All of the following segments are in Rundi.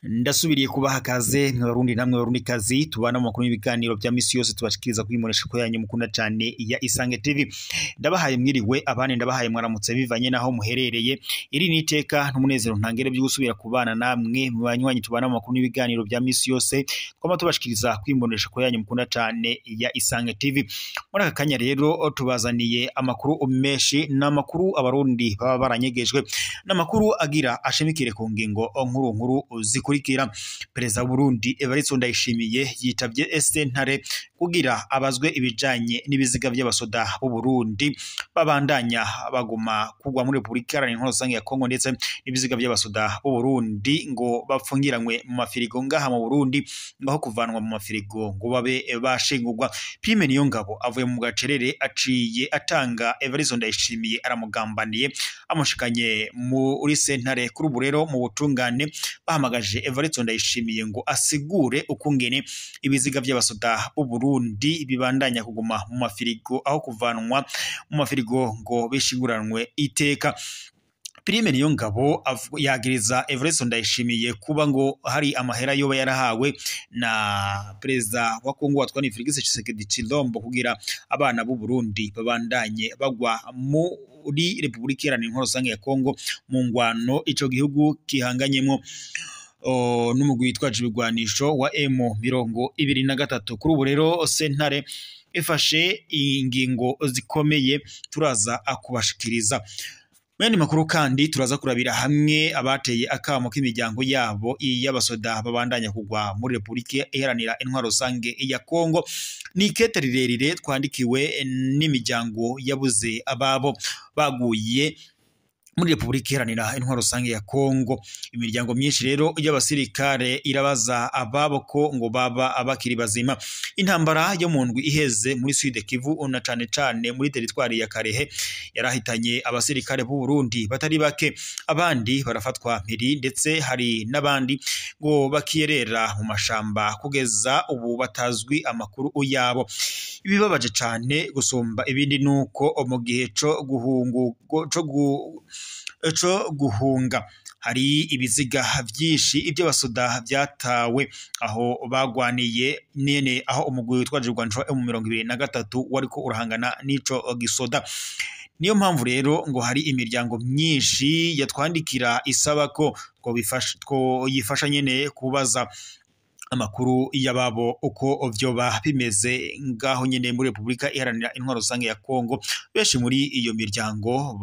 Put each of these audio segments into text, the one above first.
Ndasubiriye kubaha kaze mwabarundi namwe barundi kazi tubana mu makuru y'ibiganiro bya misi yose tubashikiriza kwimonesha ko yanyu mukunda cyane ya Isange TV. Ndabahaye mwiriwe abane, ndabahaye mwaramutse bivanye naho muherereye. Iri ni iteka n'umunezero ntangere byo gusubira kubana namwe mu banywanyi tubana mu makuru y'ibiganiro bya misi yose twama tubashikiriza kwimonesha ko yanyu mukunda cyane ya Isange TV. Muri aka kanya rero tubazaniye amakuru menshi n'amakuru abarundi baba baranyegejwe n'amakuru agira ashimikire ku ngingo nkuru nkuru zikurikira. Perezida w'u Burundi Evariste Ndayishimiye yitavye sentare kugira abazwe ibijanye n'ibiziga by'abasoda b'u Burundi babandanya baguma kugwa muri Republika Iharanira Intwaro Rusange ya Kongo, ndetse n'ibiziga by'abasoda b'u Burundi ngo bapfungiranywe mu mafirigo ngaha mu Burundi, ngaho kuvanwa mu mafirigo ngo babe bashingurwa. Prime Niyongabo avuye mu gacerere aciye atanga Evariste Ndayishimiye aramugambaniye amushikanye muri sentare. Kuri ubu rero mu butungane bahamagaje Evariste Ndayishimiye ngo asigure ukungene ibiziga by'abasoda b'u Burundi bibandanya kuguma mu mafirigo aho kuvanwa mu mafirigo ngo bishinguranwe iteka. Prime Niyongabo yagiriza Evariste Ndayishimiye kuba ngo hari amahera yoba yarahawe na perezida wa Kongo watwa Felix Tshisekedi Tshilombo kugira abana b'u Burundi babandanye bagwa muri Republika Iharanira Intwaro Rusange ya Kongo mu ngwano ico gihugu kihanganyemwo n'umugwi witwaje ibigwanisho wa M23. Kuri ubu rero sentare ifashe ingingo zikomeye turaza akubashikiriza. Mwene makuru kandi turaza kurabira hamwe abateye akamo k'imiryango yabo y'abasoda babandanya kugwa muri Republika Iharanira Intwaro Rusange ya Kongo. Ni ikete rirerire twandikiwe n'imiryango yabuze ababo baguye muri Republika Iharanira Intwaro Rusange ya Kongo. Imiryango myinshi rero y'abasirikare irabaza ababo ko ngo baba abakiri bazima. Intambara yo mu ndwi iheze muri Sud Kivu na cane cane muri teritwari ya Karehe yarahitanye abasirikare b'u Burundi batari bake, abandi barafatwa mpiri, ndetse hari n'abandi ngo bakiyerera mu mashamba kugeza ubu batazwi amakuru yabo. Ibibabaje cane gusumba ibindi nuko mu gihe co guhunga hari ibiziga vyinshi iby'abasoda byatawe aho bagwaniye nene aho umugwi witwaje ibigwanisho M23 wariko urahangana n'ico gisoda. Niyo mpamvu rero ngo hari imiryango myinshi yatwandikira isaba ko yifasha nyene kubaza amakuru y'ababo uko vyoba bimeze ngaho nyene muri Republika Iharanira Intwaro Rusange ya Kongo. Benshi muri iyo miryango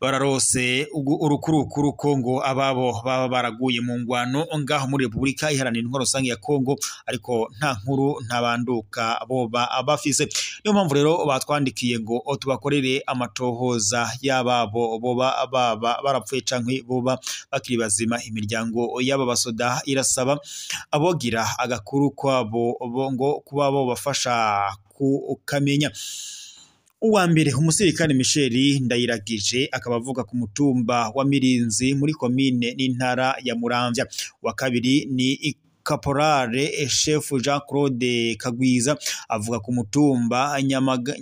bararose urukurukuru Kongo ababo baba baraguye mu ngwano ngaho muri Republika Iharanira Intwaro Rusange ya Kongo, ariko nta nkuru ntabanduka boba abafise. Niyo mpamvu rero batwandikiye ngo tubakorere amatohoza y'ababo boba baba barapfuye canke boba bakiri bazima. Imiryango y'aba basoda irasaba abogira agakuru kwabo ngo kuba bo bafasha kukamenya. Uwa mbere umusirikare Michel Ndayiragije akaba avuka ku mutumba wa Mirinzi muri komine n'intara ya Muramvya. Wa kabiri ni Caporale Chef Jean Claude Kagwiza avuka ku mutumba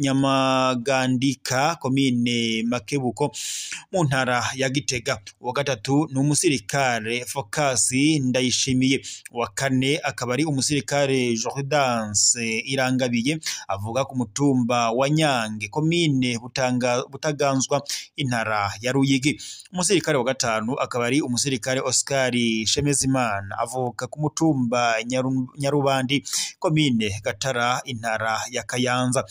Nyamagandika komine Makebuko mu ntara ya Gitega. Uwa gatatu ni umusirikare Focus Ndayishimiye. Uwa kane akaba ari umusirikare Jordance Irangabiye avuka ku mutumba wa Nyange komine Butaganzwa intara ya Ruyigi. Umusirikare wa gatanu akaba ari umusirikare Oscar Shemezimana avuka ku mutumba Nyarubandi komine Gatara intara ya Kayanza.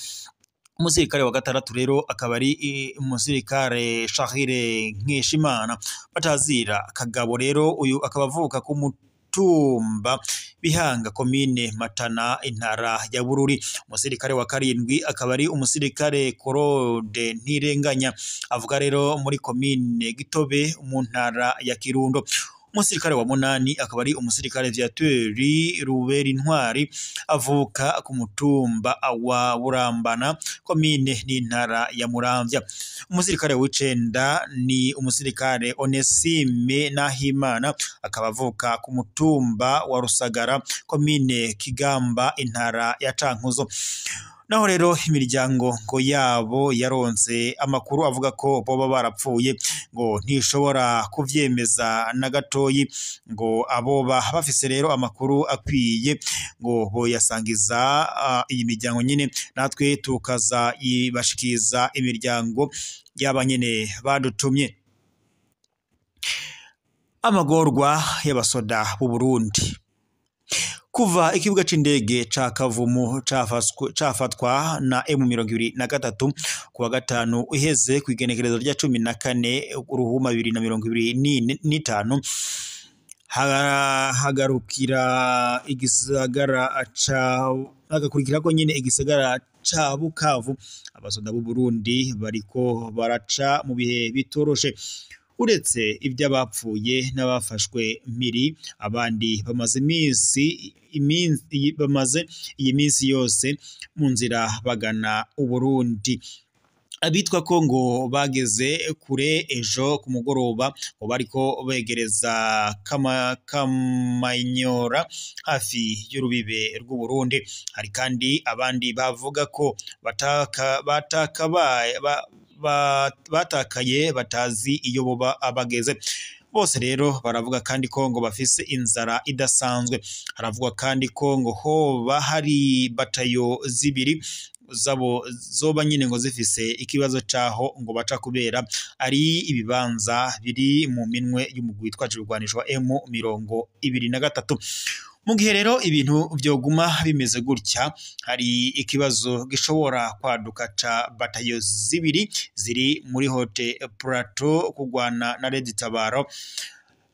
Umusirikare wa gatandatu rero akaba ari umusirikare Shahire Nkeshimana batazira Kagabo. Rero uyu akaba avuka ku mutumba Bihanga komine Matana intara ya Bururi. Umusirikare wa karindwi akaba ari umusirikare Korode Ntirenganya avuga rero muri komine Gitobe mu ntara ya Kirundo. Umusirikare wa munani akaba ari umusirikare Viateur Rubera Intwari, avuka ku mutumba wa Burambana, komine n'intara ya Muramvya. Umusirikare w'icenda ni umusirikare Onesime Nahimana, akaba avuka ku mutumba wa Rusagara, komine Kigamba, intara ya Cankuzo. Naho rero imiryango ngo yabo yaronse amakuru avuga ko boba barapfuye, ngo ntishobora kuvyemeza na gatoyi, ngo aboba bafise rero amakuru akwiye ngo boyasangiza iyi miryango nyine, natwe tukaza ibashikiza imiryango yaba nyene badutumye. Amagorwa y'abasoda b'u Burundi. Kuva ikibuga c'indege ca Kavumu cafatwa na M23 kuwa gatanu iheze kw'igenekerezo rya 14 Uruhuma 2025, hagarukira igisagara ca hagakurikirako nyene igisagara ca Bukavu, abasoda b'u Burundi bariko baraca mu bihe bitoroshe. Uretse ivy'abapfuye n'abafashwe mpiri, abandi bamaze iyi minsi yose mu nzira bagana Uburundi. Abitwa ko ngo bageze kure ejo ku mugoroba ngo bariko begereza Kamanyora hafi y'urubibe rw'Uburundi. Hari kandi abandi bavuga ko batakaye batazi iyo boba abageze. Bose rero baravuga kandi ko ngo bafise inzara idasanzwe. Haravugwa kandi ko ngo hoba hari batayo zibiri zabo zoba nyine ngo zifise ikibazo caho ngo baca kubera ari ibibanza biri mu minwe y'umugwi witwaje ibigwanisho wa M23. Mu gihe rero ibintu vyoguma bimeze gutya, hari ikibazo gishobora kwaduka ca batayo zibiri ziri muri Hote Plateau kugwana na Red Tabaro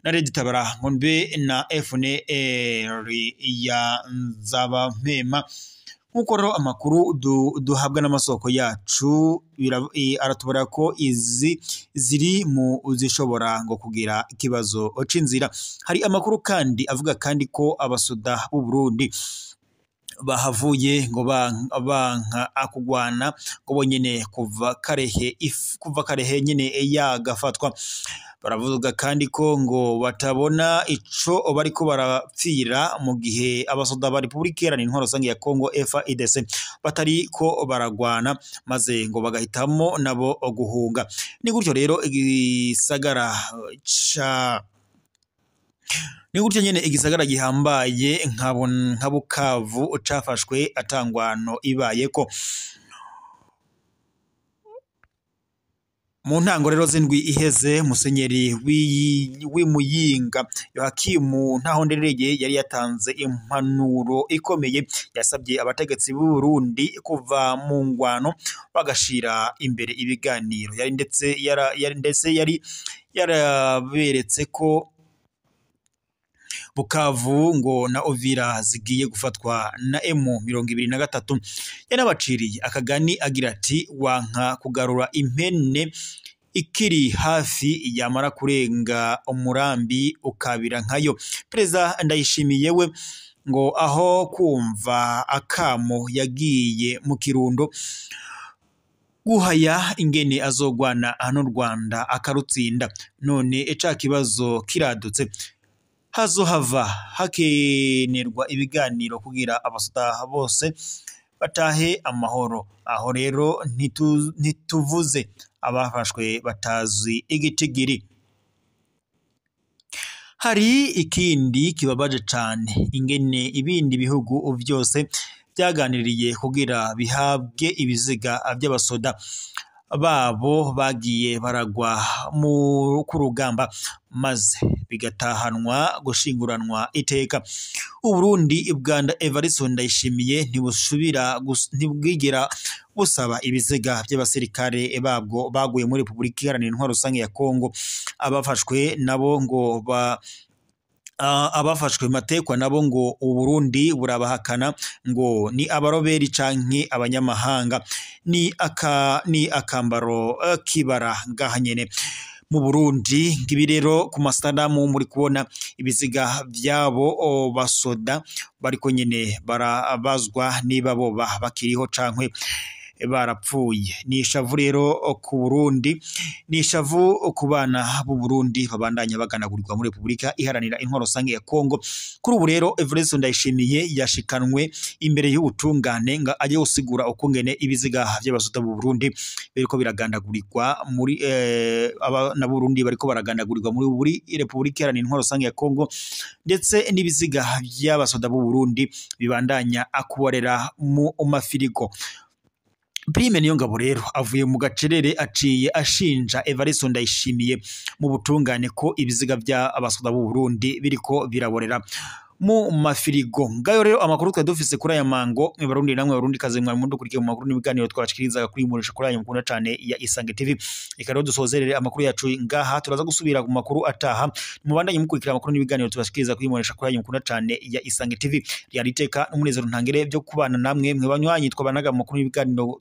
na Red Tabara ngombe na FNL ya Nzabampema. Nkuko rero amakuru duhabwa n'amasoko yacu aratubara ko izi ziri mu zishobora ngo kugira ikibazo c'inzira. Hari amakuru kandi avuga kandi ko abasoda b'u Burundi bahavuye ngo banka akugwana ngo bonyene kuva karehe nyene yagafatwa. Baravuga kandi ko ngo batabona ico bariko barapfira mu gihe abasoda ba Republika Iharanira Intwaro Rusange ya Kongo FARDC batari ko baragwana, maze ngo bagahitamo nabo guhunga. Ni gutyo rero igisagara ca ni gutyo nyene igisagara gihambaye nka Bukavu cafashwe atangwano ibayeko. Mu ntango rero z'indwi iheze, musenyeri w'Imuyinga Yohakimu Ntahondereye yari yatanze impanuro ikomeye, yasabye abategetsi b'u Burundi kuva mu ngwano bagashira imbere ibiganiro. Yari ndetse yari yaraberetse ko Bukavu ngo na Uvira zigiye gufatwa na M23. Yanabaciriye akagani agira ati: wanka kugarura impene ikiri hafi yamara kurenga umurambi ukabira nkayo. Perezida Ndayishimiye we ngo aho kumva akamo yagiye mu Kirundo guhaya ingene azogwana hano Rwanda akarutsinda, none ca kibazo kiradutse. Hazohava hakenerwa ibiganiro kugira abasoda bose batahe amahoro. Aho rero ntituvuze abafashwe batazi igitigiri. Hari ikindi kibabaje cane, ingene ibindi bihugu vyose vyaganiriye kugira bihabwe ibiziga vy'abasoda babo bagiye baragwa ku rugamba, maze bigatahanwa gushinguranwa iteka. Uburundi bwa Evariste Ndayishimiye ntibwigera busaba ibiziga by'abasirikare babwo baguye muri Republika Iharanira Intwaro Rusange ya Kongo. Abafashwe nabo ngo abafashwe matekwa nabo ngo Uburundi burabahakana ngo ni abaroberi canke abanyamahanga. Ni akambaro kibara ngaha nyene. mu Burundi. Ngibi rero ku masanamu muri kubona ibiziga vyabo basoda bariko nyene barabazwa niba boba bakiriho cankwe barapfuye. Ni ishavu rero ku Burundi, ni ishavu ku bana b'u Burundi babandanya baganagurirwa muri Repubulika Iharanira Intwaro Rusange ya Kongo. Kuri ubu rero Evariste Ndayishimiye yashikanwe imbere y'ubutungane ngo ajye gusigura ukungene ibiziga vy'abasoda b'u Burundi biriko biragandagurirwa muri abana b'u Burundi bariko baragandagurirwa muri buri Repubulika Iharanira Intwaro Rusange ya Kongo, ndetse n'ibiziga vy'abasoda b'u Burundi bibandanya akuborera mu mafirigo. Prime Niyongabo rero avuye mu gacerere aciye ashinja Evariste Ndayishimiye mu butungane ko ibiziga by'abasoda b'u Burundi biriko biraborera mu mafirigo. Ngayo rero amakuru twari dufise kuri aya mango, mwe Barundi namwe Barundi kazi mwari mudukurikiye mu makuru n'ibiganiro twabashikirizaga kuri Imbonesha kuri yanyu mukunda cane ya Isange TV. Reka rero dusozerere amakuru yacu ngaha, turaza gusubira ku makuru ataha. Mubandanye mukurikira amakuru n'ibiganiro tubashikiriza kuri Imbonesha kuri yanyu mukunda cane ya Isange TV. Ryari iteka n'umunezero ntangere byo kubana namwe mwe banywanyi twabanaga mu makuru n'ibiganiro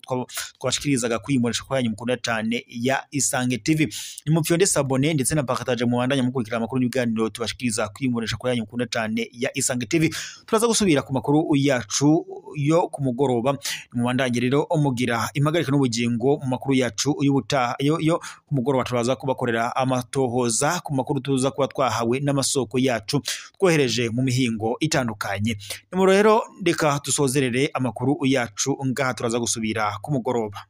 twabashikirizaga kuri Imbonesha kuri yanyu mukunda cane ya Isange TV. Nimupfyonde s'abonner ndetse na partage, mubandanye mukurikira amakuru n'ibiganiro tubashikiriza kuri Imbonesha kuri yanyu mukunda cane ya Isange TV. Turaza gusubira ku makuru yacu yo ku mugoroba. Mubandanye rero mugira impagarika n'ubugingo mu makuru yacu y'ubutaha yo ku mugoroba. Turaza kubakorera amatohoza ku makuru tuza kuba twahawe n'amasoko yacu twohereje mu mihingo itandukanye. Nimero rero reka dusozerere amakuru yacu ngaha, turaza gusubira ku mugoroba.